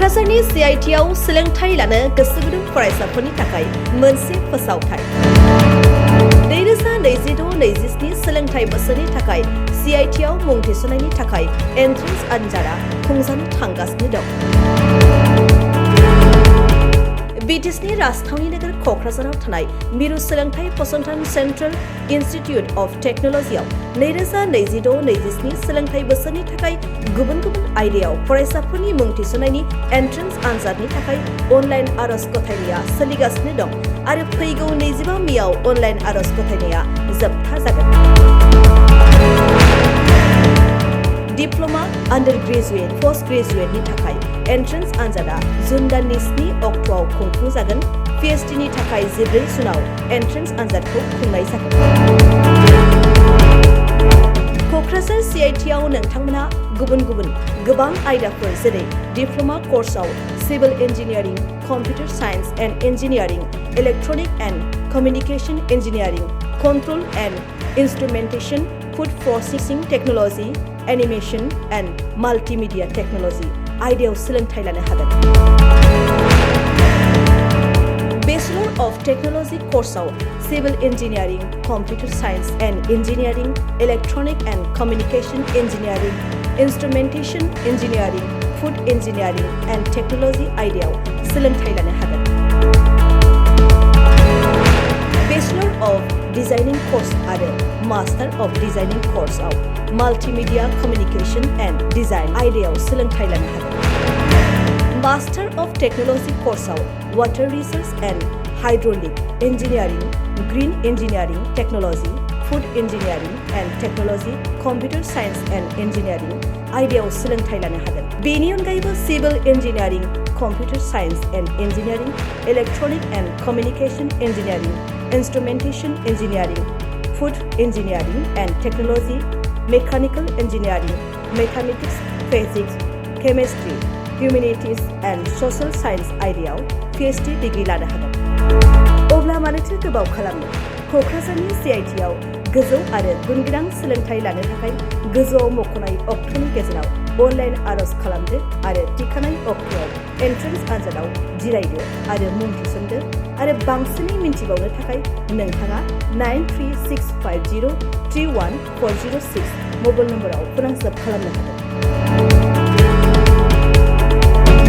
क'क्राझारनि CITआव सोलोंथाइ लानो गोसो गुदुं फरायसाफोरनि थाखाय मोनसे फोसावथाय 2026-27 सोलोंथाइ बोसोरनि थाखाय CITआव मुं थिसननायनि थाखाय एन्ट्रेन्स आनजादा खुंजानो थांगासिनो दं। BTSनि राजथावनि नोगोर क'क्राझाराव थानाय मिरु सोलोंथाइ फसंथान सेन्ट्रेल इनस्टिट्युट अफ टेक्न'लजियाव 2026-27 सोलोंथाइ बोसोरनि थाखाय गुबुन गुबुन आयदायाव फरायसाफोरनि मुं थिसननायनि एन्ट्रेन्स आनजादनि थाखाय अनलाइन आर'ज गथायनाया सोलिगासिनो दं आरो फैगौ 25 मेआव अनलाइन आर'ज गथायनाया जोबथा जागोन। डिप्ल'मा, आन्डार ग्रेजुवेट, पस्ट ग्रेजुवेटनि थाखाय एन्ट्रेन्स आनजादा जुन दाननि 7 अक्ट'आव खुंफुंजागोन। PhDनि थाखाय 14 जुनाव एन्ट्रेन्स आनजादखौ खुंनाय जागोन। क'क्राझार CITआव नोंथांमोना गुबुन गुबुन गोबां आयदाफोर जेरै डिप्ल'मा कर्सआव civil engineering, computer science and engineering, electronic and communication engineering, control and instrumentation, food processing technology, animation and multimedia technology आयदायाव सोलोंथाइ लानो हागोन। बेचलर अफ टेक्न'लजि कर्सआव civil engineering, computer science and engineering, electronic and communication engineering, instrumentation engineering, food engineering and technology आयदायाव सोलोंथाइ लानो हागोन। Bachelor of designing course आरो मास्टार अफ डिजाइनिं कर्सआव माल्टिमिडिया कमिउनिकेशन एन्ड डिजाइन आयदायाव सोलोंथाइ लानो हागोन। मास्टार अफ टेक्न'लजि कर्सआव water resource and hydraulic engineering, green engineering technology, food engineering and technology, computer science and engineering आयदायाव सोलोंथाइ लानो हागोन। बेनि अनगायैबो civil engineering, computer science and engineering, electronic and communication engineering, instrumentation engineering, food engineering and technology, mechanical engineering, mathematics, physics, chemistry, humanities and social science आयदायाव PhD degree लानो हागोन। अब्ला मानोथो गोबाव खालामनो? क'क्राझारनि CITआव गोजौ आरो गुनगोनां सोलोंथाइ लानो थाखाय गोजौआव मख'नाय अक्ट'नि गेजेराव अनलाइन आर'ज खालामदो आरो थिखानाय अक्ट'आव एन्ट्रेन्स आनजादाव जिरायदो आरो मुं थिसनदो आरो बांसिनै मिन्थिबावनो थाखाय नोंथाङा 9365031406 मबाइल नम्बराव फोनांजाब खालामनो हागोन।